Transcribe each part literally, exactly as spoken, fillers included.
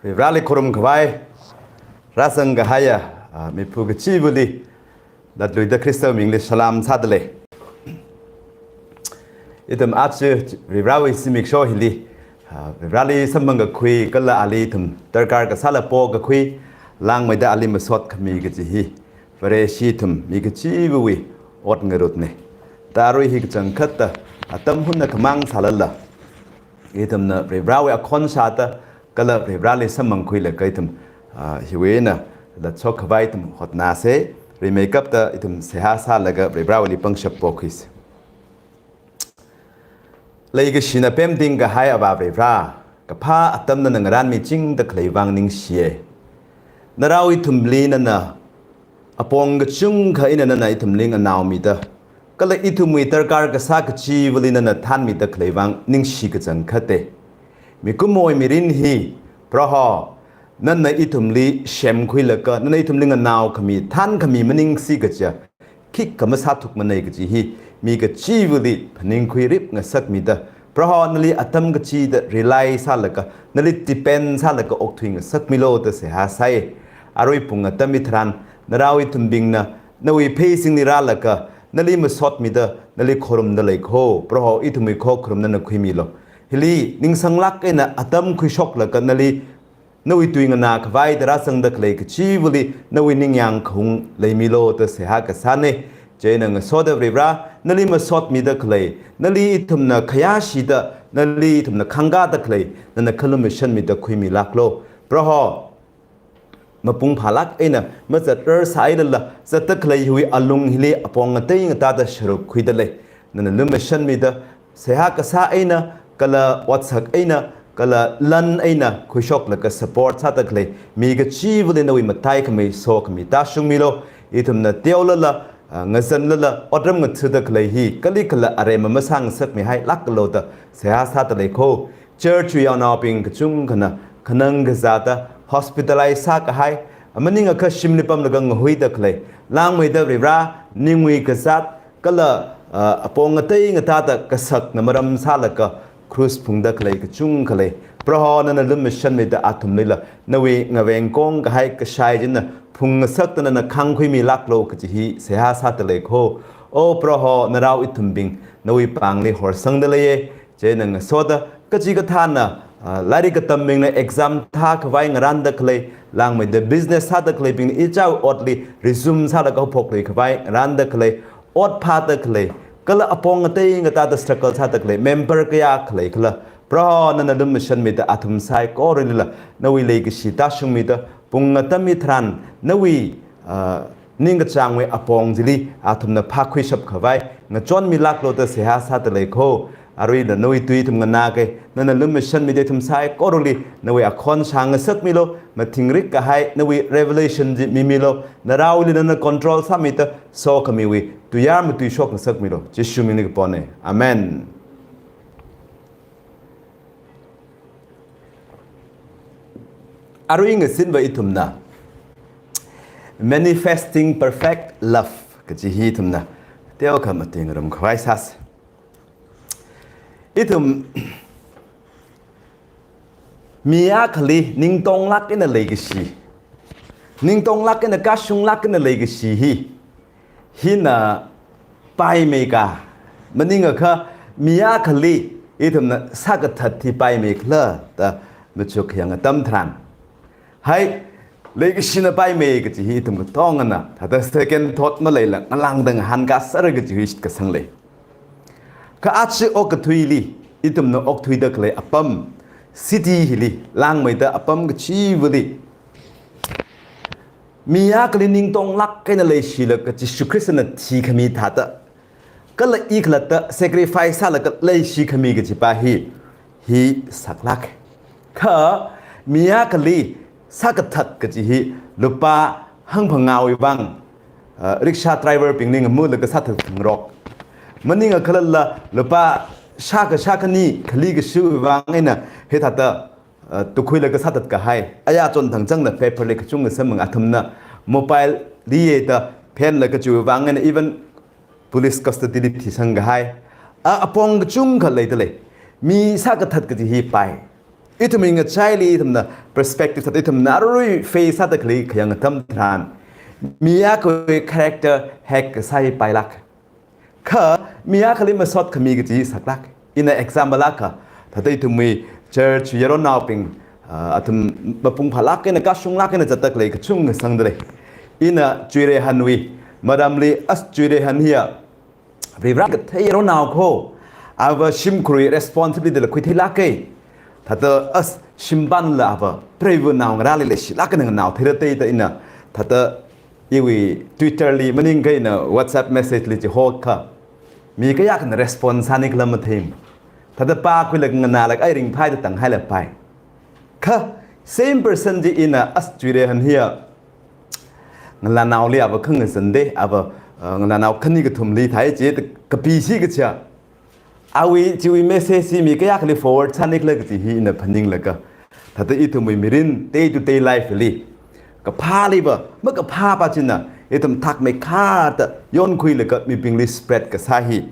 Varivarali khorumkhavai, rāzang kahaiya, ah, miphu kachivali, latluida Khrista mingli salam sādalei. Ithum aja Varivarawui zimiksho hili, ah, Varivarali samphang kakhui kala ali ithum darkar kasāla po kakhui, langmeida ali masot khami kaji hi Vareshi ithum mi kachivawui ot ngarutna. Tarui hi kachangkhatta atam hunna khamang sālala, ithumna Varivarawui akhon shāda kala Varivarali samphangkhuilaga ithum, ah, hiwui eina latshok khavai ithum hotnāsa. Rimeikapta ithum seihā sālaga Varivarawuili pangshap pokhuisa. Leikashina pemting kahai Avā Varivara, kaphā atam nana ngarānmichingda khalei vang ningshiya. Narao ithumli nana apong kachungkha eina nana ithumli nganaomida, kala ithumwui darkar kasā kachivali nana thanmida khalei vang ningshi kachangkhata. Mikumowui mirin hi, Proho, nana ithumli semkhuilaga, nana ithumli nganaokhami, thankhami maningsi kaja, khikha masāthukmanei kaji hi mi kachivali phaningkhuirip ngasakmida, Proho nali atam kachida rely sālaga, nali depend sālaga okthui ngasakmilu da seihā sai. Arui pung atam hitharan, narao ithumbingna nawui pheisingli rālaga, nali masotmida, nali khorumda lei kho, Proho ithumwui khokharum nana khuimilu. Hili ningsanglāk eina atam khuishoklaga nali nawui tui nganā khavai da rāzangda khalei kachivali nawui ningyāng khaung leimilu da seihā kasāna. Chieina ngasoda Varivara, nali masotmida khalei, nali ithumna khayāshida, nali ithumna khangkāda khalei, nana khalumashanmida khuimilāklu. Proho, mapung phālāk eina mazatrar sāhailala, zatda khalei hiwui alung hili apong ngatei ngatāda sharuk khuida lei. Nana lumashanmida, seihā kasā eina, kala otsak eina, kala lan eina khuishoklaga support sāda khalei mi kachivali nawui mataikhamei sokhami tāshungmilu. Ithumna teolala, ah, ngazanlala, otram ngathada khalei hi kalikhala aremma masāngasakmihailākalu da seihā sāda lei kho. Church wui yaonaobing kachungkhana khanang kazāda hospitalize sākahai, maningakha shimli pamlaga ngahuida khalei, langmeida Varivara, ningwui kazāt, kala, ah, apong ngatei ngatāda kasakna maram sālaga krush phungda khalei kachungkha lei. Proho nana lumashanmida athumlila nawui ngaveng kong kahai kashai china phungngasakda nana khangkhuimilāklu kaji hi seihā sāda lei kho. O Proho, narao ithumbing nawui pāngli horsangda leiya. Chieina ngasoda kachikathāna, ah, lairik katambingna exam thākhavai ngarānda khalei, langmeida business sāda khaleibingna ichāwui otli resume sālaga haophokluikhavai ngarānda khalei, ot phāda khalei, kala apong ngatei ngatāda struggle sāda khalei member kayākha leikhala, Proho nana lumashanmida athum saikoralila nawui leikashi tāshungmida, pung atam hitharan nawui, ah, ningkachāngwui apong chili athumna phākhuishap khavai ngachonmilāklu da seihā sāda lei kho. Aruila nawui tui ithum nganāka, nana lumashanmida ithum saikorali nawui akhon shāngasakmilu, mathingrik kahai nawui revelation chi mimilu, naraoli nana control sāmida sokhamiwui tuiyār matuishok ngasakmilu. Jishu mingli kapona. Amen. Arui ngasinva ithumna Manifesting Perfect Love kaji hi ithumna teokha matuingarum khavai sāsa. Ithum mi akhali ningtonglāk eina leikashi, ningtonglāk eina kashunglāk eina leikashi hi, hina paimeika, maningakha mi akhali ithumna sākathat hi paimeikhala da machuk yang atam tharan, hai, leikashina paimei kaji hi ithum katongana thāda second thought maleila ngalāngda ngahānkāsera kaji hi shitkasang lei. Kha aja okathuili, ithumna okthuida khalei apam, city hili, langmeida apam kachivali, mi akhali ningtonglāk eina leishilaga Jishu Khristana thikhami thāda, kala i khalatta sacrifice sālaga leishikhami kajipa hi, hi saklāk. Kha mi akhali sākathat kaji hi lupā hangphangāwui vang, ah, rickshaw driver bingli ngamulaga sāthat khangarok, maningakhalala lupā shākha shākhani khali kashiwui vang eina hithāda, ah, tukhuilaga sāthat kahai. Aya chonthang changna paper li kachungkha samphang, athumna mobile liye da phenlaga chiwui vang eina even police custody li thisang kahai. A, apong kachungkha leida lei. Mi sākathat kaji hi pai. Ithumwui ngachaili ithumna perspective sāda ithumna arui face sāda khalei khayang atam tharan, mi akhawui character hack kasā hi pailāk. Kha mi akhali masot khami kaji saklāk. Ina example akha, thāda ithumwui church yaronnaobing, ah, athum mapung phālāk eina kashunglāk eina zatda khalei kachungkha sangda lei. Ina Chuireihanwui maramli, as Chuireihan hiya Varivara kathei yaronnao kho, ava shimkhurwui responsibility la khuitheilāka. Thāda as shimpanla ava preiva naongarāli leishilāk eina nganaotheira da ina, thāda iwui Twitter li maningakha ina WhatsApp message li chihokha, mi kayākhana response sāni khala matheimana. Thāda pākhuilaga nganālaga ai ringphai da tānghailapai. Kha same person chi ina as Chuireihan hiya ngalānaoli ava khangazan da, ava, uh, ngalānao khani kathumli thai chi kapi si kacha. Awui chiwui message hi mi kayākhali forward sāni khala kaji hi ina phaninglaga, thāda ithumwui mirin day to day life li kaphāliva makaphāpa china ithum thakmeikharda yonkhuilaga mibingli spread kasā hi,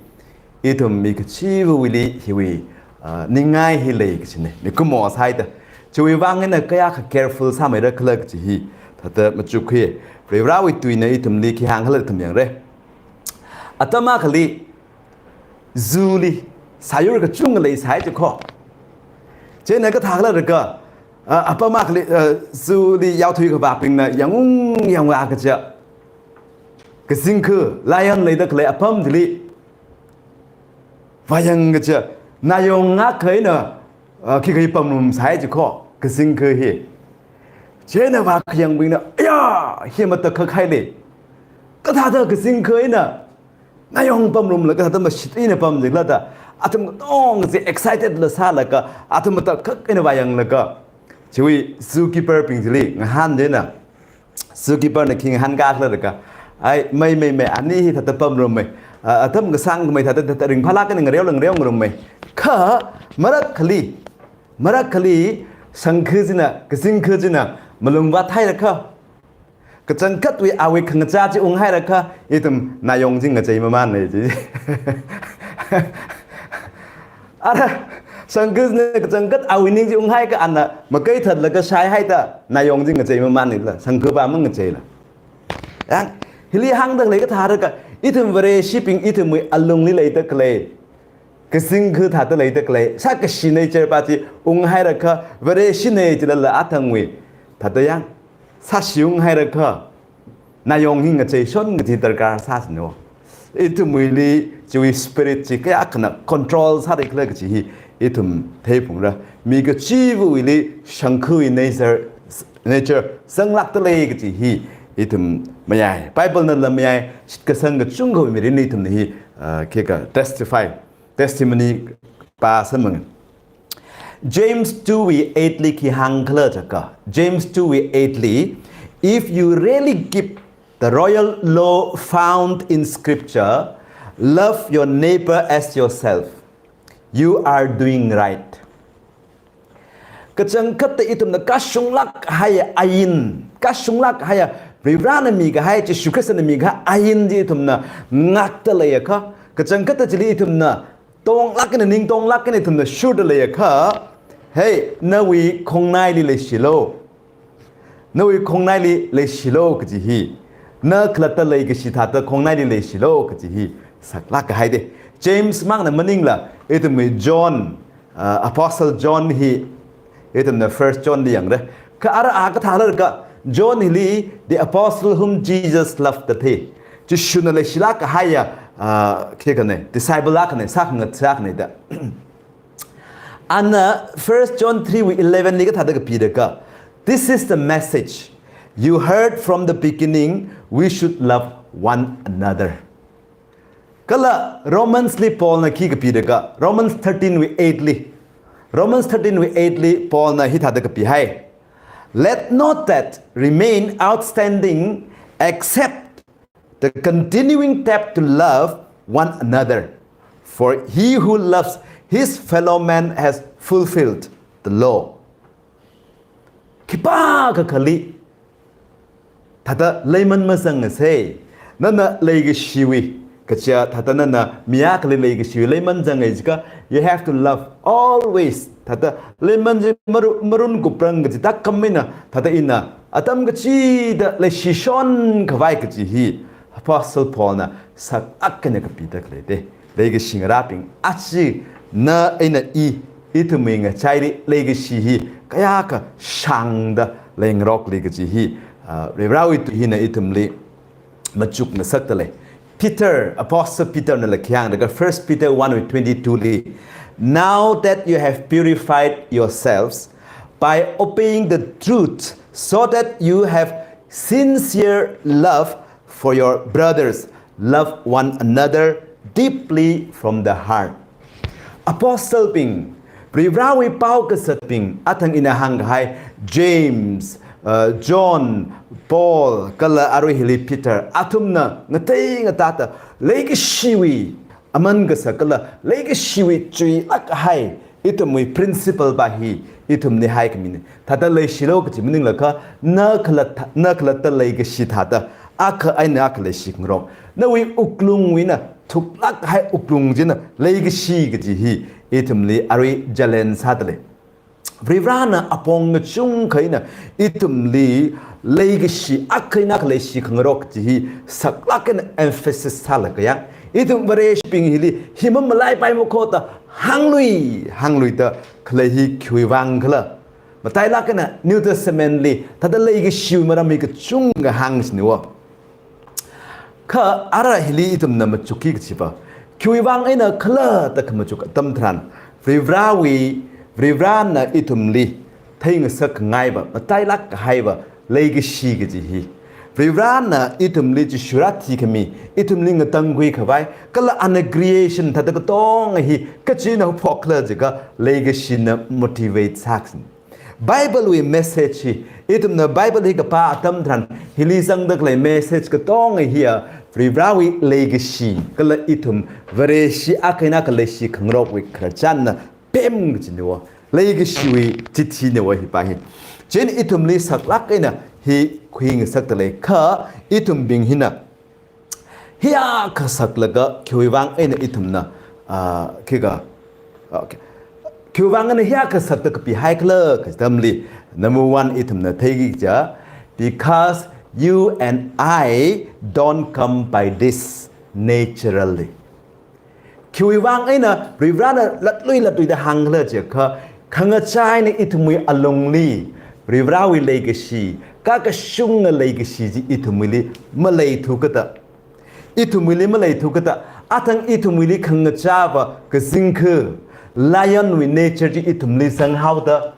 ithum mi kachivawuili hiwui, ah, ningai hi lei kachina. Mikumo sāhaida chiwui vang eina kayākha careful sāmeira khala kaji hi thāda machukkhui. Varivarawui tuina ithumli khi hāngkhala ithum yangra. Atam akhali zoo li sāyur kachungkha leisai chi kho. Chieina kathākhala jiakha, ah, apam akhali, ah, zoo li yaothui khavābingna yangung yangvā kaja, kazingkha lion leida khalei apam chili vāyang kaja, nayong ngakha eina, ah, khikha hi pamrumsai chi kho, kazingkha hi. Chieina vākhayangbingna, "Aya, hi matakhak haile. Kathāda kazingkha eina nayong pamrumlaga kathāda mashit eina pam jikhala?" da athum katongchi excited la sālaga athum matakhak eina vāyanglaga, chiwui zookeeper bing chili ngahān da ina, zookeeper na khi ngahānkhala jiakha, "Ai, mei, mei, mei, ani hi thāda pamrummei. Ah, atam kasāngkhamei thāda, thāda ringphālāk eina ngareola ngareo ngarummei. Kha marakhali, marakhali shangkha china, kazingkha china malung vāthairakha, kachangkhatwui awui khangachā chi unghairakha, ithum nayong chi ngachei mamānna," ji. Ara, shangkha china kachangkhat awui ning chi unghaiakha ana makaithatlaga shaihaida nayong chi ngachei mamānna la, shangkhapa mangacheila. Yang, hili hāngda khalei kathā jiakha, ithum Vareshibing ithumwui alungli leida khalei, kazingkha thāda leida khalei, sākashi nature pa chi unghairakha, Vareshina jilala athangwui thāda yang, sāshi unghairakha, nayong hi ngacheishon kaji darkar sāsino. Ithumwuili chiwui spirit chi kayākhana control sāda khala kaji hi ithum theiphalungra. Mi kachivawuili shangkhawui nature, nature zanglākda lei kaji hi ithum mayai. Bible nala mayai, shitkasang kachungkhawui mirinli ithumna hi, ah, khikha testify, testimony pāsāmang. James two wui eight li khi hāngkhala jiakha, James two wui eight li, "If you really keep the royal law found in Scripture, 'Love your neighbor as yourself,' you are doing right." Kachangkhatta ithumna kashunglāk haiya ain, kashunglāk haiya Varivarana mikahai, Jishu Khristana mikahai ain chi ithumna ngākda leiakha, kachangkhatta chili ithumna tonglāk eina, ning tonglāk eina ithumna shurda leiakha, "Hey, nawui khongnaili leishilo. Nawui khongnaili leishilo," kaji hi, na khalatta leikashi thāda khongnaili leishilo kaji hi saklāk kahai da. James mangna maningla, ithumwui John, ah, Apostle John hi, ithumna First John li yangra. Kha ara a kathāla jiakha, John hili the apostle whom Jesus loved da thei. Jishuna leishilāk kahaiya, ah, khikhanei, disciple akhana, sākhangatha akhana da. Ana First John three wui eleven li kathāda kapi jiakha, "This is the message you heard from the beginning, we should love one another." Kala Romans li Paul na khi kapi jiakha, Romans thirteen wui eight li, Romans thirteen wui eight li Paul na hithāda kapihai, "Let not that remain outstanding except the continuing debt to love one another. For he who loves his fellow man has fulfilled the law." Khipākha khali thāda leiman mazangasa. Nana leikashiwui Kaja thāda nana mi akhali leikashi leiman zangai jiakha, you have to love always. Thāda leiman chi maru-, marun kuprang kaji thākhameina, thāda ina atam kachida leishi shonkhavai kaji hi Apostle Paulna saklāk eina kapida khalei te. Leikashi ngarābing, aja na eina i, ithumwui ngachaili leikashi hi kayākha shāngda leingarokli kaji hi, ah, Varivarawui tui hina ithumli machukngasakda lei. Peter, Apostle Peternala khi hāngda kha First Peter one with twenty-two li, "Now that you have purified yourselves by obeying the truth, so that you have sincere love for your brothers, love one another deeply from the heart." Apostlebing, Varivarawui pao kasatbing, athang ina hāngkahai James, uh, John, Paul, kala arui hili Peter, athumna ngatei ngatāda leikashiwui aman kasak kala leikashiwui chuilāk kahai ithumwui principle pa hi ithumli haikhamina. Thāda leishilu kaji maningla kha, na khalatta, na khalatta leikashi thāda akha eina akha leishi khangarok. Nawui wuklungwui eina thuklāk kahai wuklung china leikashi kaji hi ithumli arui challenge sāda lei. Varivarana apong kachungkha eina ithumli leikashi akha eina akha leishi khangarok kaji hi saklāk eina emphasis sālaga ya. Ithum Vareshibing hili hi mamalaipai makhoda hānglui, hāngluida khalei hi khiwui vang khala. Matailāk eina New Testament li thāda leikashi maram hi kachungkha hāngshina wo. Kha ara hili ithumna machukki kachi pa, khiwui vang eina khala da khamachuk atam tharan, Varivarawui, Varivarana ithumli theingasak ngai pa, matailāk kahai pa, leikashi kaji hi. Varivarana ithumli Jishu rāthikhami, ithumli ngatangkhui khavai, kala ana creation thāda katonga hi kachina haophok khala jiakha leikashina motivate sāksin. Bible wui message hi, ithumna Bible hi kapā atam tharan, hili zangda khalei message katonga hiya, Varivarawui leikashi, kala ithum Vareshi akha eina akha leishi khangarokwui khararchanna pem kachina wo. Leikashiwui chithina wo hi pa hi. Chieina ithumli saklāk eina hi khuingasakda lei kha, ithumbing hina hiyākha saklaga khiwui vang eina ithumna, ah, khikha, okay. Khiwui vang eina hiyākha sakda kapihai khala katamli, number one ithumna theiki kaja, because you and I don't come by this naturally. Khiwui vang eina Varivarana latlui latluida hāng khala jiakha, khangachā eina ithumwui alungli Varivarawui leikashi, kakashunga leikashi chi ithumwuili maleithu kata. Ithumwuili maleithu kata, athang ithumwuili khangachā pa kazingkha, lion wui nature chi ithumli zanghaoda,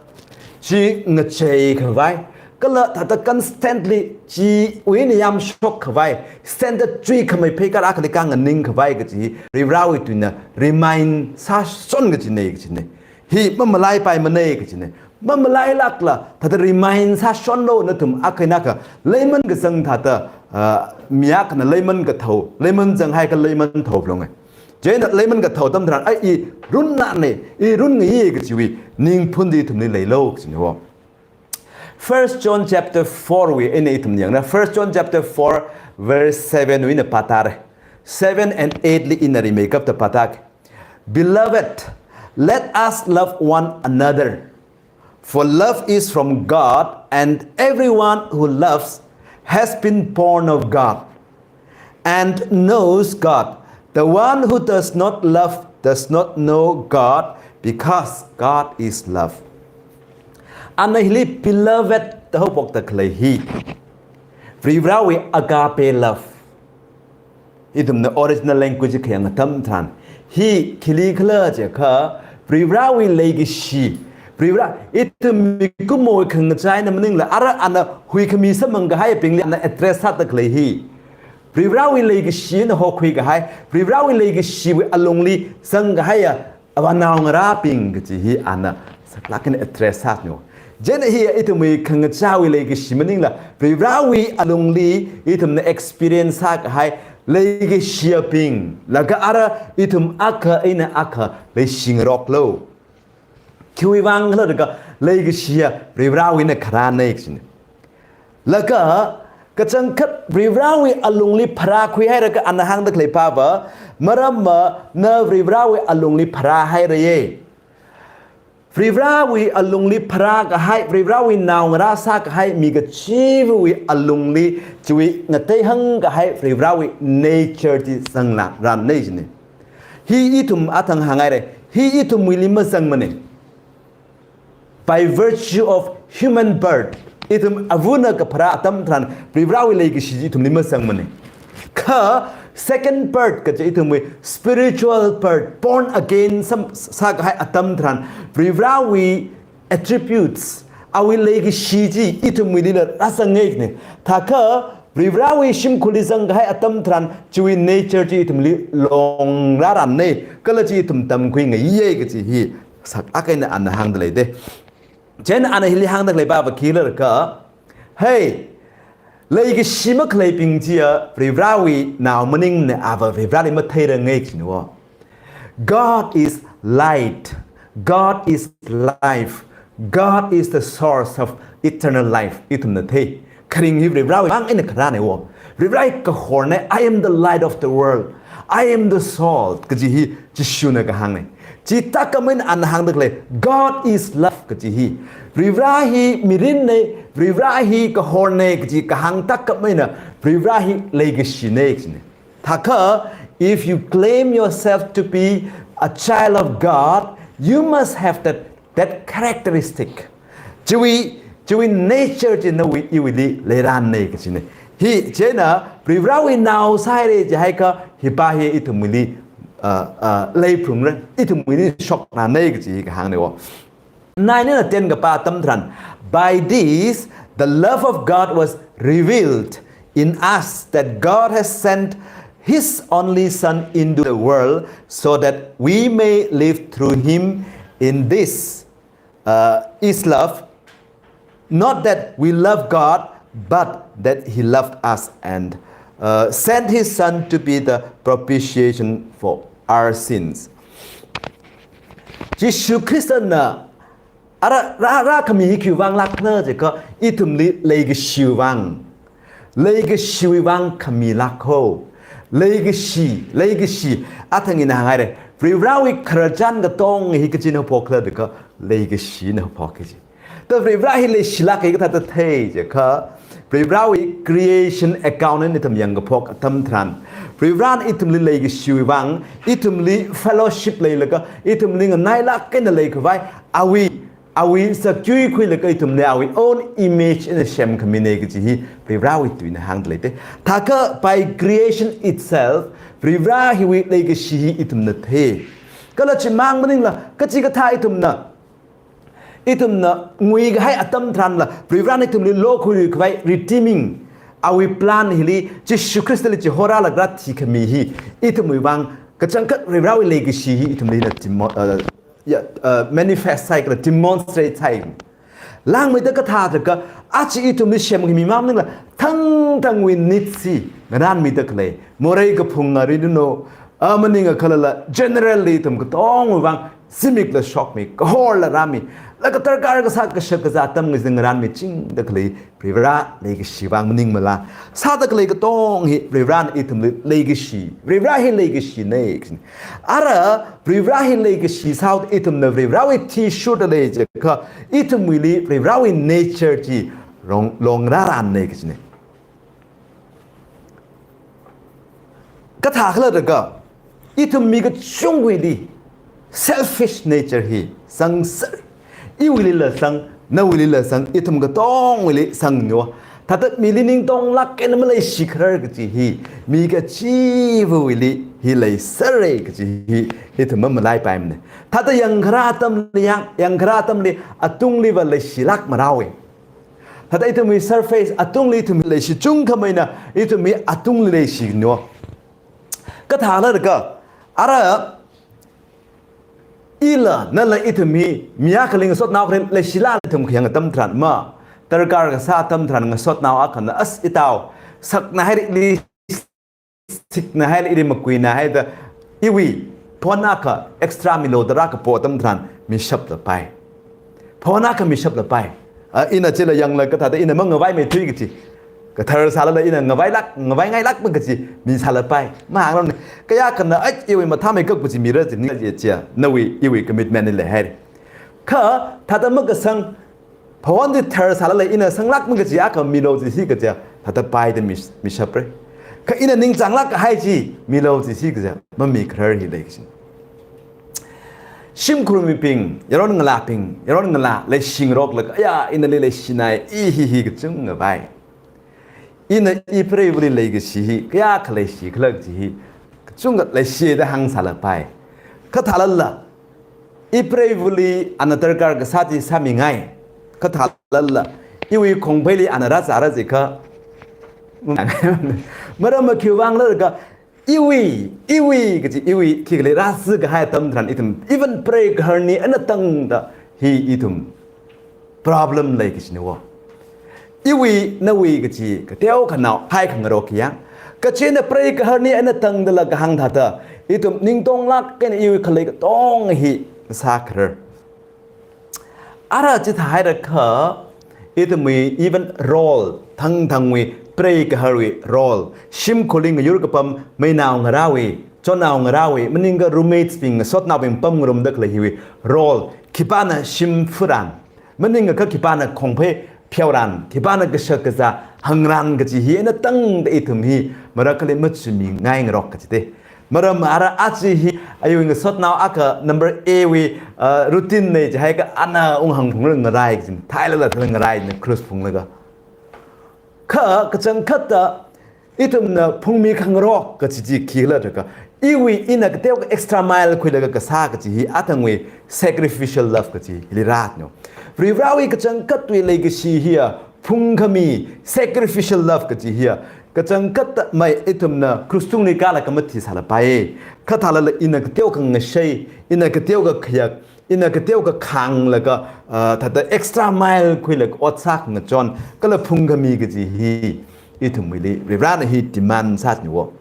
chi ngachei khavai, kala thāda constantly chiwui eina yamshok khavai, standard chuikhamei phei kara akhali khanganing khavai kaji, Varivarawui tuina remind sāshon kachina kachina. Hi mamalaipaimana kachina. Mamalailākla, thāda remind sāshonlu nathum akha eina akha, leiman kazang thāda, ah, mi akhana leiman kathao, leiman zanghai kha leiman thao phalunga. Chieina leiman kathao atam tharan, ai i runna ne, i run ngai kachiwui ningphun chi ithumli leilu kachina wo. First John chapter four wui eina ithum yangna, First John chapter four verse seven wui eina pātare. Seven and eight li ina rimeikapta pātake. Beloved, let us love one another. For love is from God, and everyone who loves has been born of God and knows God. The one who does not love does not know God, because God is love. Ana hili beloved da haophokda khalei hi Varivarawui agape love. Ithumna original language khayang atam tharan, hi khili khala jiakha, Varivarawui leikashi. Varivara, ithum mikumowui khangachā eina maningla, ara ana huikhami samphang kahaibingli ana address sāda khalei hi. Varivarawui leikashi eina hokhui kahai, Varivarawui leikashiwui alungli zang kahaiya, avanao ngarābing kaji hi ana saklāk eina address sānu. Chieina hi ithumwui khangachāwui leikashi maningla, Varivarawui alungli ithumna experience sākahai leikashiyabing, laga ara ithum akha eina akha leishingaroklu. Khiwui vang khala jiakha leikashiya Varivarawui eina kharāna kachina. Laga Kachangkhat Varivarāwui alungli pharākhui haira kha ana hāngda khalei pava, maramva na Varivarāwui alungli pharāhaira ye. Varivarāwui alungli pharākahai, Varivarāwui naongarā sākahai mi kachivawui alungli chiwui ngateihāngkahai Varivarāwui nature chi zanglā rānei jine. Hi ithum athang hānghaire, hi ithumwuili mazangmane. By virtue of human birth, ithum avana kapharā atam tharan Varivarāwui leikashi chi ithumli mazangmane. Kha second birth kaji ithumwui spiritual birth, born again sam-, sākahai atam tharan Varivarāwui attributes, awui leikashi chi ithumwuilila rāzangngei jine. Thakha Varivarāwui shimkhurli zangkahai atam tharan chiwui nature chi ithumli longrārānei, kala chi ithum tamkhuingaiye kaji hi sak akha eina ana hāngda leide. Chieina ana hili hāngda khalei pava khila kha, hey, leikashi makhaleibing chiya Varivarāwui nao maningmane, ava Varivarāli matheirangei kajine wo. God is light. God is life. God is the source of eternal life. Ithumna thei. Kharing hi Varivarāwui vang eina kharāne wo. Varivarā hi kahorne, "I am the light of the world. I am the salt," kaji hi Jishuna kahāngne. Chithākhamei eina ana hāngda khalei, "God is love," kaji hi. Varivarā hi mirinne, Varivarā hi kahorne kaji kahāng thākhamei eina Varivarā hi leikashine kajine. Thakha, if you claim yourself to be a child of God, you must have that, that characteristic. Chiwui, chiwui nature chi nawui iwuili leirānei kajine. Hi, chieina Varivarāwui nao sāhaire jihaikha, hi pa hi ithumwuili, uh, uh, leiphungra, ithumwuili shoknanei kaji hi kahāngne wo. Nine eina ten kapā atam tharan, "By this, the love of God was revealed in us, that God has sent his only Son into the world so that we may live through him. In this, uh, is love, not that we love God, but that he loved us and, uh, sent his Son to be the propitiation for our sins." Jishu Khristana ara rā, rākhami hi khiwui vang lākna jiakha ithumli leikashiwui vang. Leikashiwui vang khami lāk haowa. Leikashi, leikashi, athang ina hānghaire. Varivarāwui khararchan katonga hi kachina haophokhala jiakha leikashina haophok kaji. Thada Varivarā hi leishilāka kathāda thei jiakha, Varivarāwui creation account eina ithum yangkaphok atam tharan, Varivarāna ithumli leikashiwui vang, ithumli fellowship leilaga, ithumli nganailāk eina leikhavai, awui, awui sākhui khuilaga ithumli awui own image eina semkhamine kaji hi Varivarāwui tuina hāngda leite. Thakha by creation itself, Varivarā hiwui leikashi hi ithumna thei. Kala chimang maningla, kachikathā ithumna ithumna nguikahai atam tharanla, Varivarāna ithumli lokhuikhavai redeeming, awui plan hili, Jishu Khristali chihorālaga thikhami hi, ithumwui vang, kachangkhat Varivarāwui leikashi hi ithumlila demo-, uh, ya, uh, manifest sāi kala demonstrate sāi. Langmeida kathā jiakha, aja ithumli semkhami mang maningla, thangthangwui needs hi ngarānmida khalei, morei kaphunga rinano, a maningakhalala, generally ithum katongawui vang, zimikla shokmi, kahorla rāmi, laga darkar kasā kashak kazā atam ngazin ngarānmichingda khalei, Varivarā leikashi vang maningmala. Sāda khalei katong hi, Varivarāna ithumli leikashi, Varivarā hi leikashine. Ara, Varivarā hi leikashi sāhaoda ithumna Varivarāwui athishurda lei jiakha, ithumwuili Varivarāwui nature chi long, longrārānei kajine. Kathākhala jiakha, ithum mi kachungwuili selfish nature hi zangser. Iwuilila zang, nawuilila zang, ithum katongwuili zangniwa. Thada mili ningtonglāk eina maleishikharar kaji hi, mi kachivawuili hi leiserra kaji hi, ithum mamalaipaimane. Thada yangkharā atamli yang, yangkharā atamli atungliva leishilāk marāwe. Thada ithumwui surface atungli ithum leishi chungkhameina ithum hi atungli leishiniwa. Kathākhala jiakha, ara ila nala ithum hi mi akhaling ngasotnao akhaling leishilāk ithum khayang atam tharan ma, darkar kasā atam tharan ngasotnao akhana as itao, sakna haili, sikna haili, ili makuina haida, iwui phone akha extra milu da rākapo atam tharan mishapla pai. Phone akha mishapla pai. A, ina chila yangla kathāda ina mangavaimeithui kaji. Kathar sālala ina ngavailāk, ngavaingailākpa kaji mi sālapai. Mahāngrong, kayākhana, ai, iwui mathāmeikap kaji mira jin, ni kaji chiya, nawui, iwui commitment li leihaira. Kha, thāda makasang, phawon chi thar sālala ina sanglākma kaji akha milo jisi kaja, thāda paida mi, mishapra. Kha ina ningchānglāk kahai chi, milo jisi kaja, mamikharar hi lei kaji. Shimkhur mibing, yaron ngalābing, yaron ngalā, leishingaroklaga, aya, inali leishinai, i hi hi kachungkha vai. Ina ipreivali leikashi hi, kayākha leishikhala kaji hi, kachungkha leishida hāng sālapai. Kha thālala, ipreivali ana darkar kasā chi sāmingai. Kha thālala, iwui khongpeili ana rāzāra jikha. Maram makhiwui vanglaga, iwui, iwui kaji, iwui, khikhala rāzikahai atam tharan ithum, even pray kaharni eina tangda hi ithum problem lei kajina wo. Iwui, nawui kaji, kateokhanao, haikhangarok yang. Kachina pray kaharni eina tangdala kahāng thāda, ithum ningtonglāk eina iwui khalei katonga hi sākharar. Ara chithāhairakha, ithumwui even role, thangthangwui, pray kaharwui role, shimkhurli ngayur kapam, meinao ngarāwui, chonnao ngarāwui, maningakha roommates bing, sotnaobing pamngarumda khalei hiwui role, khipāna shim phuran, maningakha khipāna khongphei pheoran, khipāna kashak kazā hāngran kaji hi eina tangda ithum hi, marakali machumingai ngarok kajite. Maram ara aja hi, ayung sotnao akha number A wui, uh, routine nei jihaiakha ana unghāng phungra ngarai kajin, thailala thailala ngarai na cruise phunglaga. Kha kachangkhatta ithumna phungmi khangarok kaji chi khikhala jiakha, iwui ina kateokha extra mile khuilaga kasā kaji hi athangwui sacrificial love kaji hili rātno. Varivarawui kachangkhatwui leikashi hiya phungkhami sacrificial love kaji hiya kachangkhatta mai ithumna cruise tungli kālaga mathi sālapai. Kha thālala ina kateokha ngashei, ina kateokha khayak, ina kateokha khānglaga, ah, thāda extra mile khuilaga ot sākha ngachon, kala phungkhami kaji hi ithumwuili Varivarana hi demand sātni wo.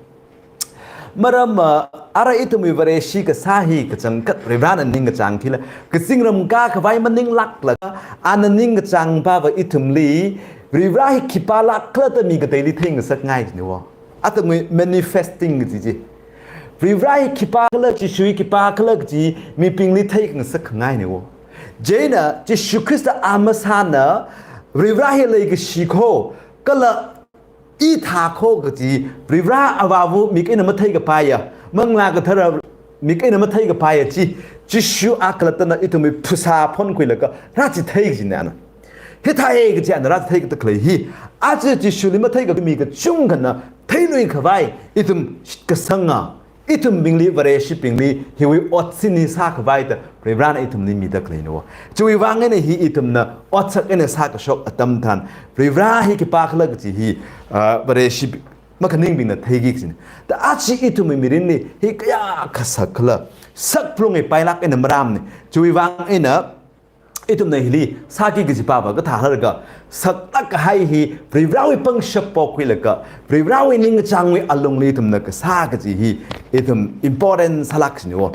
Maram, ah, ara ithumwui Vareshi kasā hi kachangkhat Varivarana ningkachāng thila, kazingram kākhavai maninglāklaga, ana ningkachāng pava ithumli, Varivara hi khipālākkhala da mi kateili theingasakngai jina wo. Athangwui manifesting kaji chi. Varivara hi khipākhala, Jishu hi khipākhala kaji mibingli theingasakkhangaina wo. Chieina Jishu Khrista a masāna, Varivara hi leikashi kho, kala i thā kho kaji, Varivara Avāva mik eina matheikapaiya, Manglā Kathara mik eina matheikapaiya chi, Jishu a khalattana ithumwui phasā phonkhuilaga rāchithei kajina ana. Hithāya kaji ana rāchitheida khalei hi, aja Jishuli matheikami kachungkhana theiluikhavai, ithum kasanga, ithumbingli, Vareshibingli, hiwui otsin hi sākhavai da, Varivarana ithumli mida khaleina wo. Chiwui vang eina hi ithumna otsak eina sākashok atam tharan, Varivara hi khipākhala kaji hi, ah, Vareshi makhaningbingna theiki kajina. Da aja ithumwui mirinli, hi kayākha sakkhala, sakphalungi pailāk eina maramna. Chiwui vang eina, ithumna hili sāki kaji pava kathā harakha, saklāk kahai hi Varivarawui pangshap pokhuilaga, Varivarawui ningkachāngwui alungli ithumna kasā kaji hi, ithum important sālāk kajina wo.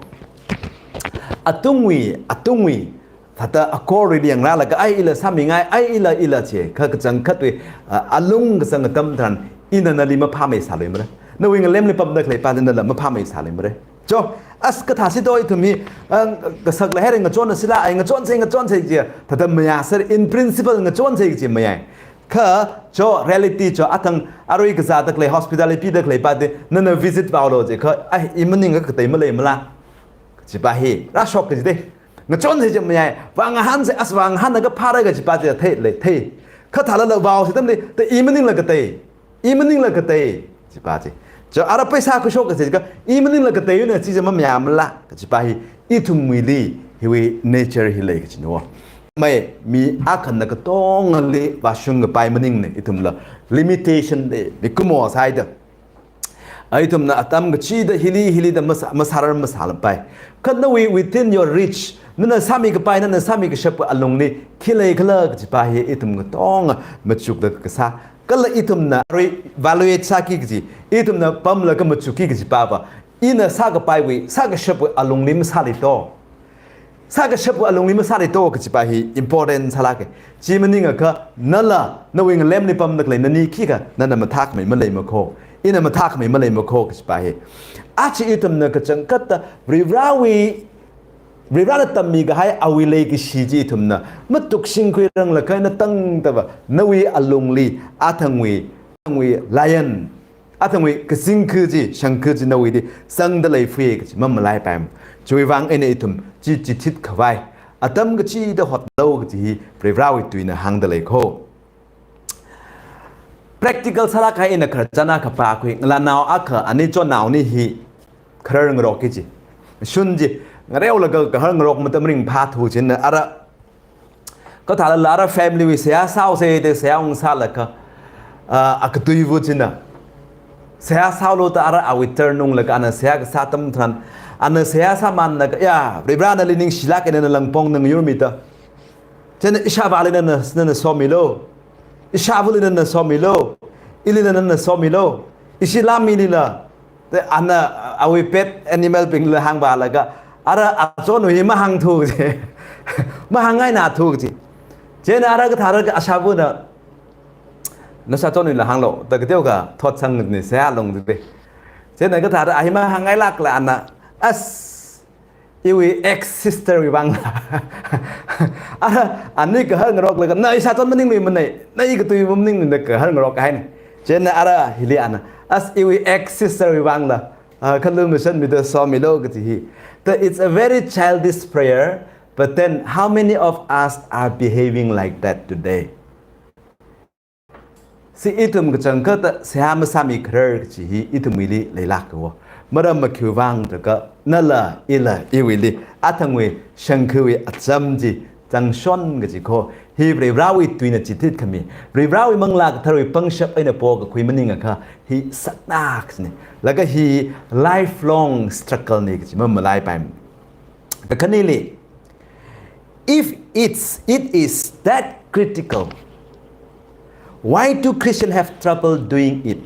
Atungwui, atungwui, thāda akorli yangrālaga, ai ila sāmingai, ai ila ila chi, kha kachangkhatwui, ah, alung kazang atam tharan, ina nali maphāmeisāluimara. Nawui ngalemli pamda khalei pali nala maphāmeisāluimara. Cho, as kathā si do ithum hi, ah, kasak leihaira ngachonasila, ai ngachonsa, ngachonsa chi, thāda mayāsāra, in principle ngachonsa chi mayāi. Kha, cho, reality cho, athang arui kazāda khalei, hospital li pida khalei pali, nana visit vaolo jikha, ai, i maningakha katei maleimala. Kaji pa hi, rāshok kajite. Ngachonsa chi mayāi, vāngahānsa, as vāngahānlaga phāra kaji pa chi thei, lei, thei. Kha thālala vaosi atamli, ta i maningla katei. I maningla katei, chi pa chi. Cho ara paisa khuishok kaji kha, i maningla kateiwuina chi chi mamayāmala, kaji pa hi, ithumwuili, hiwui nature hi lei kajina wo. Mai, mi akhana katongali vāshungkapai maningna, ithumla limitation lei, mikumo sāhaida. Ithumna atam kachida hili, hilida masā, masārar masālapai. Kha nawui within your reach, nana sāmikapai, nana sāmikashap alungli, khi leikhala kaji pa hi ithum katonga machukda kasā. Kala ithumna arui evaluate sāki kaji, ithumna pamlaga machukki kaji pava, ina sākapaiwui, sākashapwui alungli masāli to. sākashapwui alungli masāra to kajipa hi important sālāka. Chi maningakha nala nawui ngalemli pamda khalei nani khikha nana mathākhamei maleimakho, ina mathākhamei maleimakho kajipa hi. Aja ithumna kachangkhatta Varivarāwui, Varivarāna tammikahai awui leikashi chi ithumna matuksingkhuiranglakha eina tangdava nawui alungli athangwui, athangwui lion, athangwui kazingkha chi, shangkha chi nawuili zangda leifui kaji mamalaipaimana. Chiwuivang eina ithum chi chithit khavai atam kachida hotlu kaji hi Varivarāwui tuina hāngda leikho. Practical sālāk eina khararchan akha pākhui, ngalānao akha ani chonnaoni hi kharar ngarokki ji. Shun ji, ngareolaga kahar ngarok matam ringphāthu china ara, kathālala ara family wui seihā sāhaosa da seihā ungsālaga, ah, akathuiva china seihā sāhaolu da ara awui turn unglaga ana seihā kasā atam tharan, ana seihā sāmanlaga, ya, Varivarā nali ningshilāk eina nana langpong ngayurmida. China ishāvāli nana, nana somilu. Ishāvali nana somilu. Ili nana somilu. Ishi lamilila. Te ana awui pet animal bingla hāngvālaga, ara achonwui hi mahāngthu ji. Mahāngngainathu ji. China ara kathāra ashāvana, nashā achonwuila hānglu da kateokha thotsangni seihā lungdi. China kathāra a hi mahāngngailākla ana, as, iwui ex sister wui vangla. Ara, ani kahar ngaroklaga, na ishāchon maningluimana, na ikathui maningluida kahar ngarok haina. China ara hili ana, as iwui ex sister wui vangla, ah, khalu mashanmida somilu kaji hi. That it's a very childish prayer, but then how many of us are behaving like that today? Si ithum kachangkhatta seihā masāmi kharar kaji hi ithumwuili leilākhaowa. Maram makhiwui vang jiakha nala, ila, iwuili athangwui shangkhawui acham chi zangshon kaji kho. Hi Varivarāwui tuina chithit khami, Varivarāwui Manglā Katharawui pangshap eina pokakhui maningakha hi sakna kajina. Laga hi lifelong struggle na kaji mamalaipaimana. Kakhaneli, if it's, it is that critical, why do Christians have trouble doing it?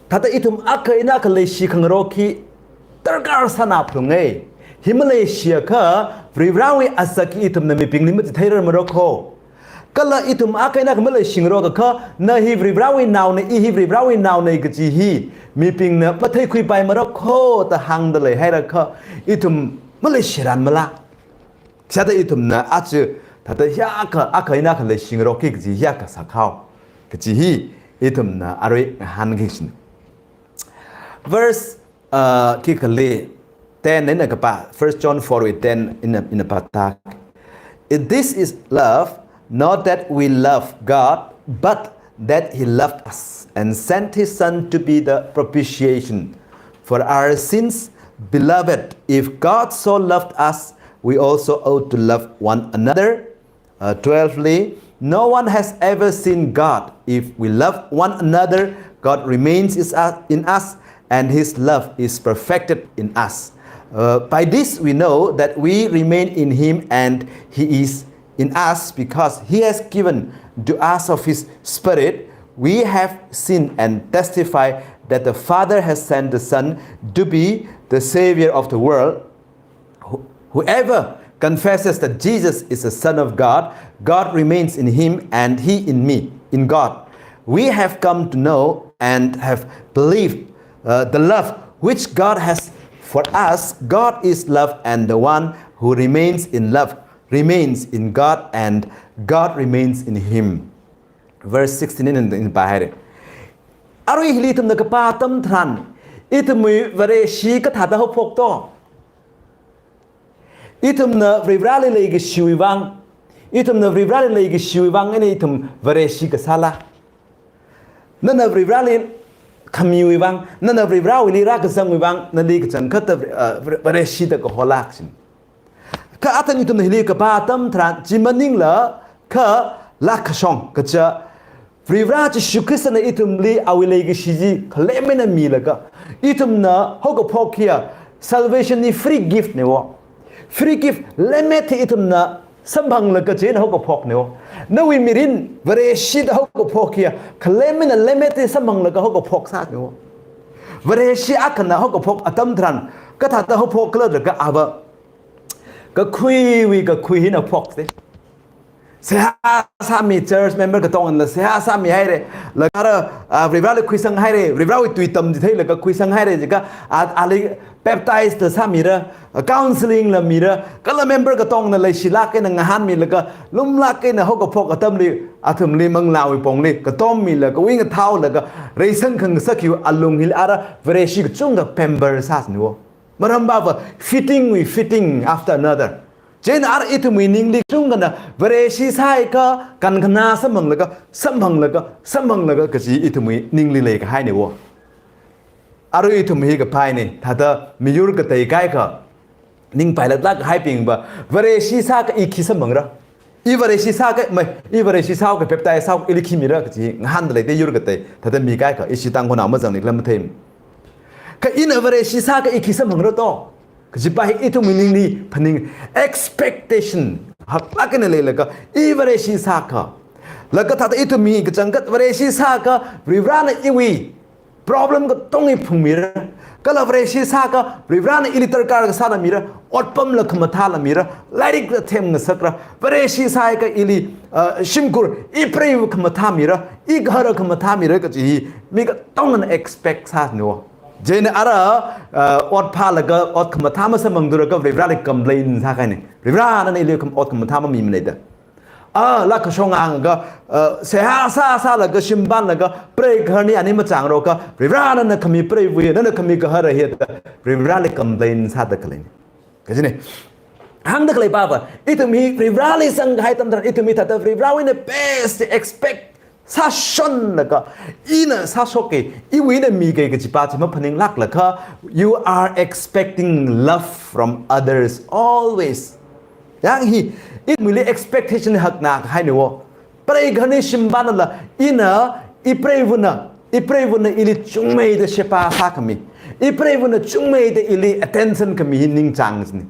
Thāda ithum akha eina akha leishi khangarok hi darkar sānaphalunga. Hi maleishiakha Varivarāwui azak hi ithumna mibingli machitheirarmarokho. Kala ithum akha eina akha maleishingarokakha, na hi Varivarāwui naona, i hi Varivarāwui naona kaji hi mibingna matheikhuipaimarokho da hāngda leihairakha, ithum maleishiranmala. Chithāda ithumna aja thāda hiyākha, akha eina akha leishingarokki kaji hiyākha sākhao kaji hi ithumna arui ngahānki kajina. Verse, uh, khikhala ten eina kapā, First John four wui ten eina, eina pāta. If this is love, not that we love God, but that he loved us and sent his Son to be the propitiation for our sins. Beloved, if God so loved us, we also ought to love one another. Uh, twelvely, no one has ever seen God. If we love one another, God remains is, uh, in us, and his love is perfected in us. Uh, by this we know that we remain in him and he is in us, because he has given to us of his Spirit. We have seen and testify that the Father has sent the Son to be the Savior of the world. Who-, whoever confesses that Jesus is the Son of God, God remains in him and he in me, in God. We have come to know and have believed, uh, the love which God has for us. God is love, and the one who remains in love remains in God, and God remains in him. Verse sixteen eina, eina pāhaira. Arui hili ithumna kapā atam tharan, ithumwui Vareshi kathāda haophok to? Ithumna Varivarāli leikashiwui vang, ithumna Varivarāli leikashiwui vang eina ithum Vareshi kasāla? Nana Varivarāli khamiwui vang, nana Varivarāwuili rākazangwui vang, nali kachangkhatta, uh, Vare-, Vareshida kahola kajina. Kha athang ithumna hili kapā atam tharan, chi maningla kha lākashong kaja, Varivarā Jishu Khristana ithumli awui leikashi chi khalem eina milaga, ithumna haokaphok hiya, salvation hi free gift na wo. Free gift, lemmet hi ithumna samphanglaga chieina haokaphok na wo. Nawui mirin Vareshida haokaphok hiya, khalem eina lemmet hi samphanglaga haokaphok sā na wo. Vareshi akhana haokaphok atam tharan, kathāda haophok khala jiakha ava, kakhuiwui kakhui hina phokte. Seihā sāmi, church member katongnala seihā sāmihaire. Laga ara, ah, Varivarali khuisanghaire. Varivarawui tui tamchitheilaga khuisanghaire jiakha, ah, ali baptize la sāmira, ah, counseling la mira. Kala member katongna leishilāk eina ngahānmilaga, lumlāk eina haokaphok atamli, athumli manglāwui pongli katommilaga, wing athaolaga, reisang khangasak hiwui alung hili ara Vareshi kachungkha pamper sāsaniwo. Maram pava, fitting wui fitting after another. Chieina ara ithumwui ningli kachungkhana Vareshi sāhaiakha kankhana samphanglaga, samphanglaga, samphanglaga kaji ithumwui ningli leikahainiwo. Arui ithum hi kapaini, thāda miyur katei kaikha, ningpailatlāk kahaibingva, Vareshi sāakha i khi samphangra. I Vareshi sāakha, mai, i Vareshi sāakha, baptize sāakha ili khi mira kaji ngahānda leite yur katei, thāda mi kaikha, ishi Tangkhulnao mazangli khala mathei. Kha ina Vareshi sāakha i khi samphangra to kajipa hi ithumwui ningli phaning, expectation haklāk eina leilaga, i Vareshi sāakha. Laga thāda ithum hi kachangkhat Vareshi sāakha, Varivarana iwui problem katonga phungmira. Kala Vareshi sāakha, Varivarana ili darkar kasāla mira, otpamla khamathāla mira, lairikla themngasakra, Vareshi sāakha ili, ah, shimkhur, i preiva khamathā mira, i gahara khamathā mira kaji hi mi katongana expect sāsaniwo. Chieina ara, ah, ot phālaga, ot khamathā masamphangthura kha Varivarali complain sākahaini. Varivara, nana ili kham-, ot khamathā mamimana da. Ah, laa kashong angakha, ah, seihā sā sālaga, shim pānlaga, prei gaharni ani machāngarokha, Varivara, nana khami preiva hi, nana khami gahara hi da, Varivarali complain sāda khaleini. Kajine. Hāngda khalei pava, ithum hi Varivarali sangkahai atam tharan, ithum hi thāda Varivarawui eina best expect sāshonlaga, ina sāshoke, iwui eina mike kajipa chi maphaninglāklaga, you are expecting love from others always. Yang hi, ithumwuili expectation hakna kahainiwo. Prei gaharni shim pānala, ina, i preivana, i preivana ili chungmeida sheba sākhami, i preivana chungmeida ili attention khami hi ningchāng jini.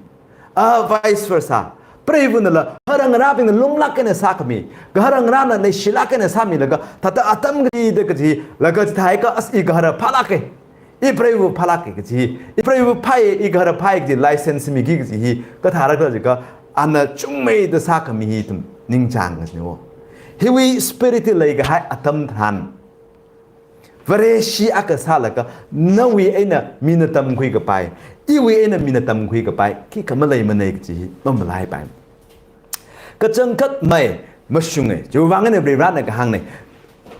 Ah, vice versa. Preivanala, gahara ngarābingna lumlāk eina sākhami, gahara ngarāna leishilāk eina sāmilaga, thāda atam kaji da kaji, laga chithāakha as i gahara phālāke, i preiva phālāke kaji, i preiva phāi, i gahara phāi kaji license miki kaji hi, kathāra khala jiakha, ana chungmeida sākhami hi ithum ningchāng jiniwo. Hiwui spirit hi leikahai atam tharan, Vareshi akha sālaga, nawui eina mina tamkhui kapai, iwui eina mina tamkhui kapai, khikha maleimanei kaji hi mamalaipai. Kachangkhat mai, mashunge, chiwui vang eina Varivarana kahāngne.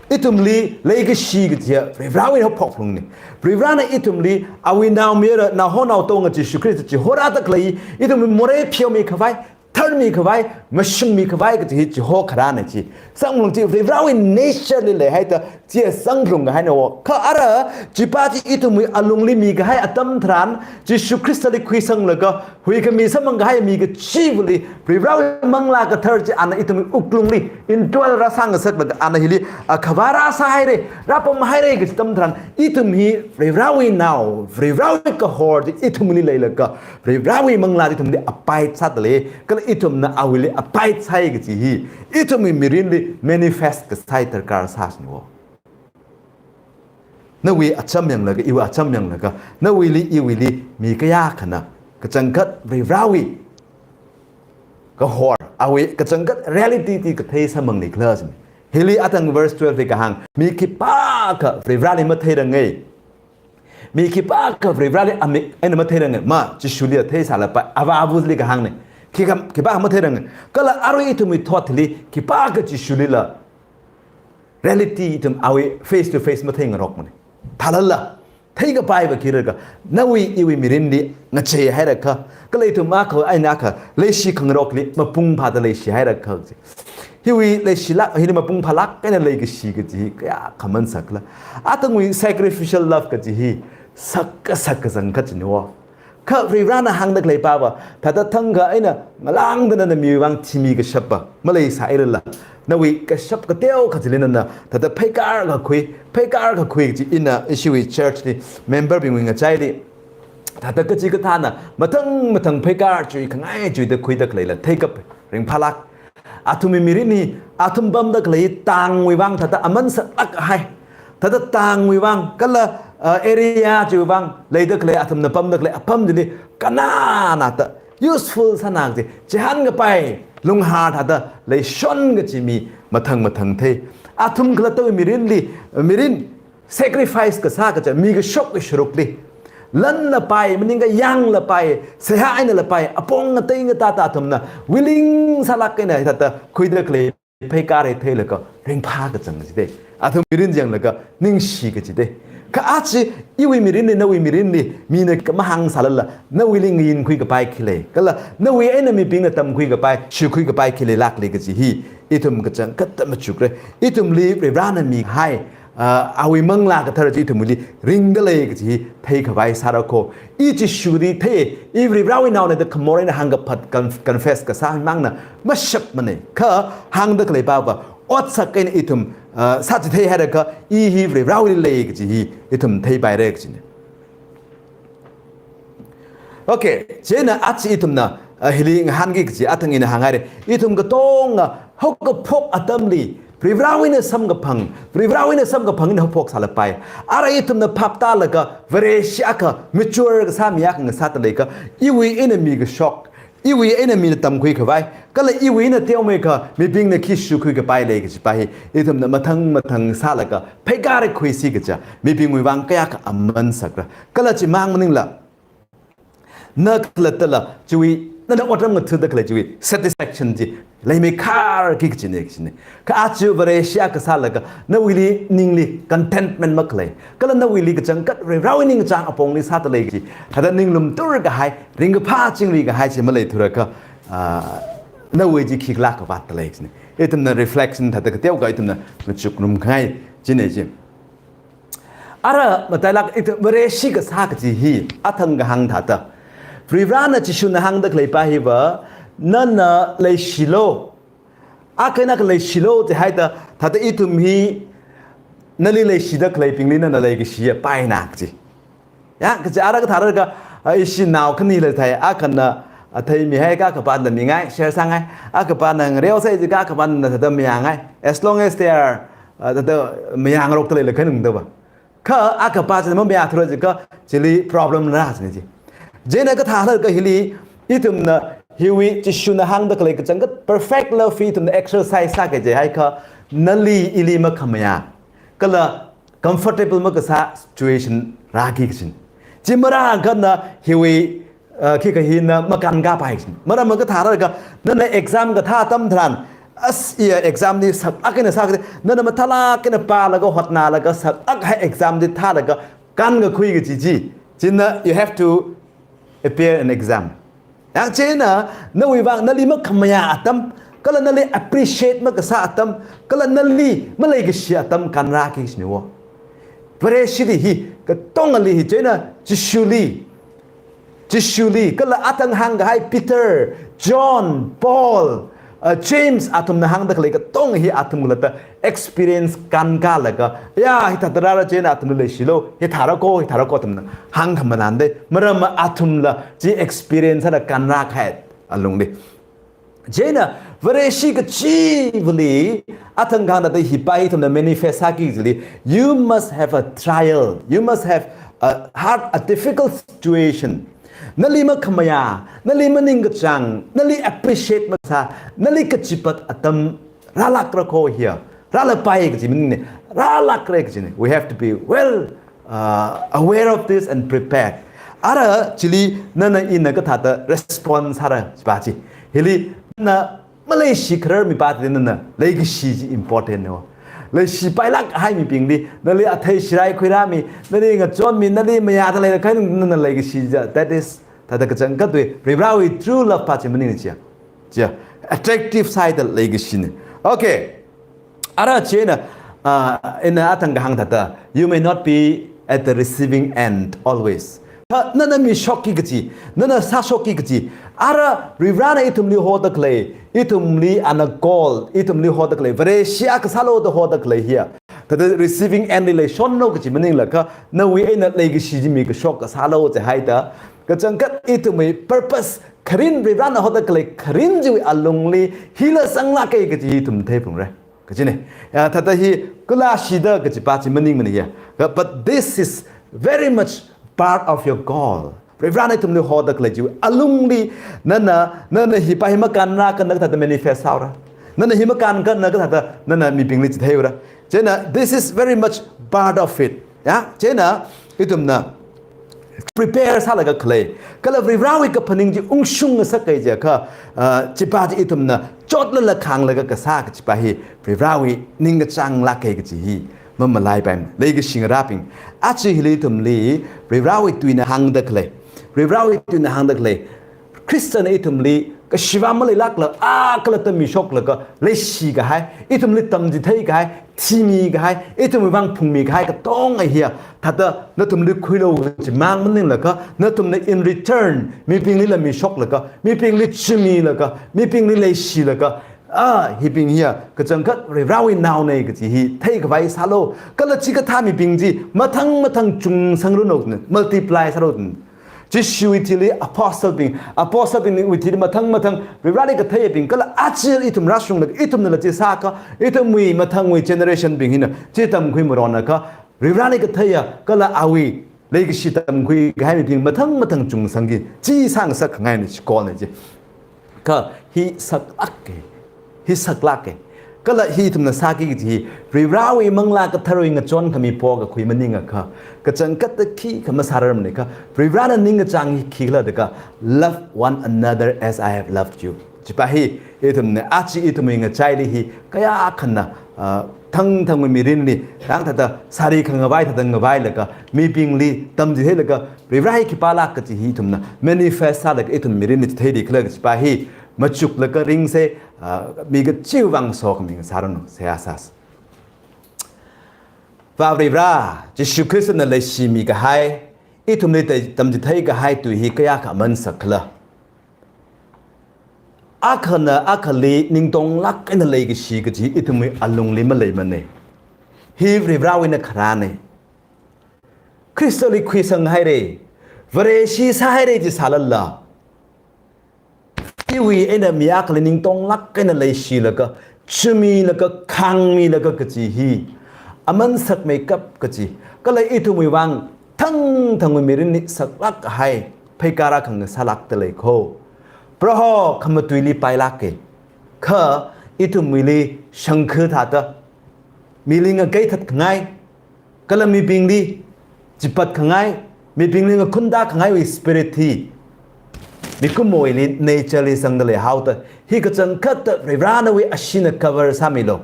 Ithumli leikashi kaji hi Varivarawui haophok lungni. Varivarana ithumli awui naomayara, naoho naotonga Jishu Khrista chihorāda khalei, ithumli morei pheomi khavai, tharmi khavai, mashungmi khavai kaji hi chiho kharāna chi. Samphanglu chi Varivarawui nature li leihaida chi samphang kahainawo. Kha ara chipa chi ithumwui alungli mikahai atam tharan, Jishu Khristali khuisanglaga, huikhami samphang kahai mi kachivali, Varivarawui Manglā Kathara chi ana ithumwui wuklungli indwell rāsāngasaklaga, ana hili akhavā rāsāhaire, rāpamhaire kaji atam tharan, ithum hi Varivarawui nao, Varivarawui kahor chi ithumli leilaga, Varivarawui Manglā chi ithumli abide sādalei, kala ithumna awuili abide sāi kaji hi, ithumwui mirinli manifest kasāi darkar sāsaniwo. Nawui acham yanglaga, iwui acham yanglaga, nawuili, iwuili, mi kayākhana, kachangkhat Varivarawui kahor, awui kachangkhat reality chi kathei samphangni khala jini. Hili atang verse twelve li kahāng, mi khipākha Varivarali matheirange. Mi khipākha Varivarali amik eina matheirange, ma, Jishuli theisālapai, avā avali kahāngne. Khikha, khipākha matheirange. Kala arui ithumwui thotli, khipākha Jishulila reality ithum awui face to face matheingarokmane. Thālala, theikapaiva khikhala, nawui iwui mirinli ngacheihairakha, kala ithum akha eina akha leishi khangarokli mapung phāda leishihairakha. Hiwui leishilāk, hili mapung phālāk eina leikashi kaji hi kayākha mansakla. Atangwui sacrificial love kaji hi sak, sak kachangkhat jiniwo. Kha Varivarana hāngda khalei pava, thāda thangkha eina ngalāngda nana miwui vang thimi kashapva maleisāhailala, nawui kashap kateokha chili nana thāda pheikar kakhui, pheikar kakhui kaji ina ishiwui church li member bingwui ngachaili, thāda kachikathāna mathang mathang pheikar chuikhangai chuida khuida khaleila theikap ringphālāk. Athumwui mirin hi, athum pamda khalei tangwui vang thāda aman saklāk kahai. Thāda tangwui vang, kala, uh, area chiwui vang, leida khalei, athumna pamda khalei apam chili, kananata, useful sāna kaji, chihān kapai, lunghār thāda leishon kaji mi mathang mathang thei. Athum khalattawui mirinli, mirin sacrifice kasā kaja, mi kashokwui sharukli, lanlapai, maningakha yanglapai, seihā einalapai, apong ngatei ngatāta athumna willing sālāk eina hithāda khuida khalei pheikar hi theilaga ringphā kachang kachida, athum mirin yanglaga ningshi kachida. Kha aja iwui mirinli, nawui mirinli, mina khamahāng sālala, nawuili ngayinkhui kapai khi lei, kala nawui eina mibingna tamkhui kapai, shākhui kapai khi leilākli kaji hi ithum kachangkhatta machukra. Ithumli Varivarana mihai, ah, awui Manglā Kathara chi ithumli ringda lei kaji hi theikhavai sāra kho. I Jishuli thei, i Varivarawui naona da khamor eina hāngkaphat, conf-, confess kasā mangna mashapmana. Kha hāngda khalei pava, otsak eina ithum, ah, sāchithei hairakha, i hi Varivarawuili lei kaji hi ithum theipaira kajina. Okay, chieina aja ithumna, ah, hili ngahānki kaji athang ina hānghaira. Ithum katonga haokaphok atamli, Varivarawui eina samkaphang, Varivarawui eina samkaphang eina haophok sālapai. Ara ithumna phap tālaga, Vareshi akha, mature kasā mi akha ngasāda leikha, iwui eina mi kashok, iwui eina mina tamkhui khavai, kala iwui eina teomeikha mibingna khi shākhui kapai lei kajipa hi, ithumna mathang mathang sālaga pheikar khuisi kaja, mibingwui vang kayākha aman sakra. Kala chimang maningla, na khalattala, chiwui, nana otram ngathada khalei chiwui satisfaction chi leimeikhar ki kachina, kachina. Kha aja Vareshi akha sālaga, nawuili ningli contentment makhalei, kala nawuili kachangkhat Varivarawui ningchāng apongli sāda lei kaji, thāda ninglum tur kahai, ringkaphā chingri kahai chi maleithurakha, ah, nawui chi khikhala kavātda lei kachina. Ithumna reflection thāda kateokha ithumna machukngarumngai china chi. Ara matailāk ithum Vareshi kasā kaji hi athang kahāng thāda, Varivarana Jishuna hāngda khaleipa hiva, nana leishilu. Akha eina akha leishilu jihaida, thāda ithum hi nali leishida khaleibingli nana leikashiya paina kaji. Ya, kaji ara kathārakha, ah, ishi nao khani leithai, akhana athei mihai, kakhapana mingai, share sāngai, akhapana ngareosai ji, kakhapana thāda mayāngai. As long as they are, ah, thāda mayāngarokda leilakha nungdaba. Kha akhapa china mamayāthura jiakha, chili problem rā china chi. Chieina kathālakha hili, ithumna hiwui Jishuna hāngda khalei kachangkhat perfect love hi ithumna exercise sāki jihaikha, nali ili makhamayā, kala comfortable makasā situation rāki kachina. Chi marākha na hiwui, ah, khikha hina makānkāpai kachina. Maram kathārakha, nana exam kathā atam tharan, as iya exam li saklāk eina sāki, nana mathālāk eina pālaga hotnalaga saklāk kahai exam li thālaga kānkakhui kaji chi, china you have to appear an exam. Yang chieina, nawui vang nali makhamayā atam, kala nali appreciate makasā atam, kala nali maleikashi atam kānrāki kachina wo. Vareshili hi, katongali hi, chieina Jishuli, Jishuli, kala athang hāngkahai Peter, John, Paul, ah, James athumna hāngda khalei katonga hi athum khalatta experience kānkālaga, ya, hithāda rāra chieina athumli leishilu, hithāra kho, hithāra kho athumna hāngkhamanānda, maram athumla chi experience sāda kānrākahai alungli. Chieina Vareshi kachivali athang kahāng thāda hipa hi ithumna manifest sāki kajili, you must have a trial, you must have a hard, a difficult situation. Nali makhamayā, nali maningkachāng, nali appreciate masā, nali kachipat atam rālākra kho hiya, rālapai kaji maningmana, rālākra kajina. We have to be well, uh, aware of this and prepared. Ara chili nana ina kathāda response sāra jipa chi. Hili na maleishi kharar mipa tili nana leikashi chi important no. Leishipailāk kahai mibingli, nali athei shirai khuirāmi, nali ngachonmi, nali mayāda leilakha nana leikashi ja. That is, thāda kachangkhatwui, Varivarawui true love pa chi maningmana chiya. Chiya, attractive side leikashina. Okay. Ara chieina, ah, ina athang kahāng thāda, you may not be at the receiving end always. Kha nana mishokki kaji, nana sāshokki kaji, ara Varivarana ithumli hoda khalei, ithumli ana call, ithumli hoda khalei, Vareshi akha sālu da hoda khalei hiya, thāda receiving end li leishonlu kaji maninglakha, nawui eina leikashi chi mi kashok kasālu jihaida, kachangkhat ithumwui purpose, kharin Varivarana hoda khalei kharin chiwui alungli hila zanglāka kaji ithum theiphungra kajina. Ya, thāda hi kala shida kajipa chi maningmana hiya. But, but this is very much part of your call. Varivarana ithumli hoda khalei chiwui alungli, nana, nana hi pa hi makānna kha na kathāda manifest sāhaora. Nana hi makānna kha na kathāda nana mibingli chitheira. Chieina, this is very much part of it. Ya, chieina, ithumna prepare sālaga khalei. Kala Varivarawui kaphaning chi ungshung ngasakhai jiakha, ah, chi pa chi ithumna chotlala khānglaga kasā kachi pa hi Varivarawui ningkachāng lākhai kachi hi mamalaipaimana. Leikashi ngarābing, aja hili ithumli Varivarawui tuina hāngda khalei. Varivarawui tuina hāngda khalei. Khristana ithumli kashiva maleilākla, a khalatta mishoklaga, leishikahai, ithumli tamchitheikahai, thimikahai, ithumwui vang phungmikahai katonga hiya, thāda nathumli khuilu kachi mang maninglaga, nathumna in return, mibinglila mishoklaga, mibingli chimilaga, mibingli leishilaga, a, hibing hiya, kachangkhat Varivarawui naona kachi hi theikhavai sālu, kala chikathā mibing chi mathang mathang chungsangranu, multiply sāranu. Jishuwui thili apostle bing, apostle bingwui thili mathang mathang, Varivarali katheibing, kala aja ithum rāshunglaga, ithumnala chi sākha, ithumwui mathangwui generation bing hina, chi tamkhui maronakha, Varivarali katheiya, kala awui leikashi tamkhuikahai mibing mathang mathang chungsangki, chi sāngasakkhangaina, shikolna chi. Kha hi saklāka, hi saklāka. Kala hi ithumna sāki kachi hi, Varivarawui Manglā Katharawui ngachonkhami pokakhui maningakha, kachangkhatta khikha masārarmana kha, Varivarana ningkachāng hi khikhala da kha, "Love one another as I have loved you." Chi pa hi, ithumna, aja ithumwui ngachaili hi, kayākhana, ah, thangthangwui mirinli, thang thāda sari khangavai thāda ngavailaga, mibingli tamchitheilaga, Varivara hi khipālāk kachi hi ithumna manifest sālaga ithum mirinli chitheili khala kachi pa hi machuklaga ringsa, ah, mi kachiwui vang sokhami ngasāranu, seihā sāsa. Vā Varivara, Jishu Khristana leishimikahai, ithumli te-, tamchitheikahai tui hi kayākha aman sakkhala. Akhana akhali ningtonglāk eina leikashi kachi ithumwui alungli maleimana. Hi Varivarawui eina kharāna. Khristali khuisanghaira, Vareshi sāhaira chi sālala, iwui eina mi akhali ningtonglāk eina leishilaga, chimilaga, khāngmilaga kachi hi aman sakmeikap kachi, kala ithumwui vang thangthangwui mirinli saklākkahai pheikar akha ngasālākda lei kho. Proho khamatuili pailāka. Kha ithumwuili shangkha thāda, mili ngakeithatkhangai, kala mibingli chipatkhangai, mibingli ngakhuntakhangai wui spirit hi mikumowuili nature li sangda leihaoda, hi kachangkhatta Varivara nawui asheena cover sāmilu.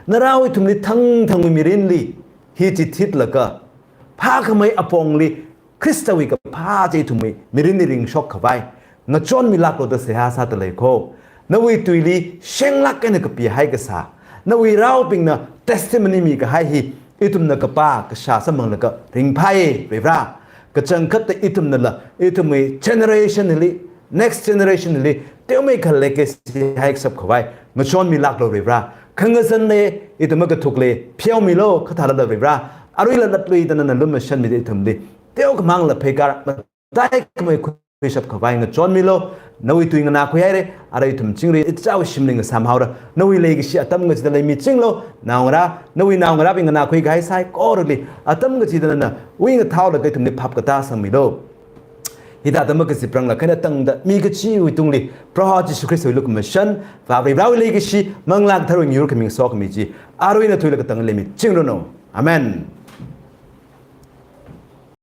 Narao ithumli thangthangwui mirinli hi chithitlaga, phākhamei apongli Khristawui kaphā chi ithumwui mirinli ringshokkhavai ngachonmilāklu da seihā sāda lei kho. Nawui tuili shenglāk eina kapihai kasā, nawui raobingna testimony mikahai hi ithumna kapā kashā samphanglaga ringphāya Varivara. Kachangkhatta ithumnala, ithumwui generation hili, next generation hili, teomeikha legacy haikashap khavai ngachonmilāklu Varivara. Khangazanla, ithum makathukla pheomilu, kha thālala Varivara, aruila latluida nana lumashanmida ithumli teokhamangla pheikar mataikhamei khuishap khavai ngachonmilu. Nawui tui nganākhuihaira, ara ithum chingri ichāwui shimli ngasāmhaora. Nawui leikashi atam kachida leimichinglu, naongarā, nawui naongarābing nganākhuikahai saikorali atam kachida nana ui ngathaolaga ithumli phap katā sangmilu. Hithāda makaziprang lāk eina tangda mi kachiwui tungli Proho Jishu Khristawui lukhamashan, Vā Varivarawui leikashi, Manglā Katharawui yur khami sokhami chi, arui eina thuilaga katang leimichingranu. Amen.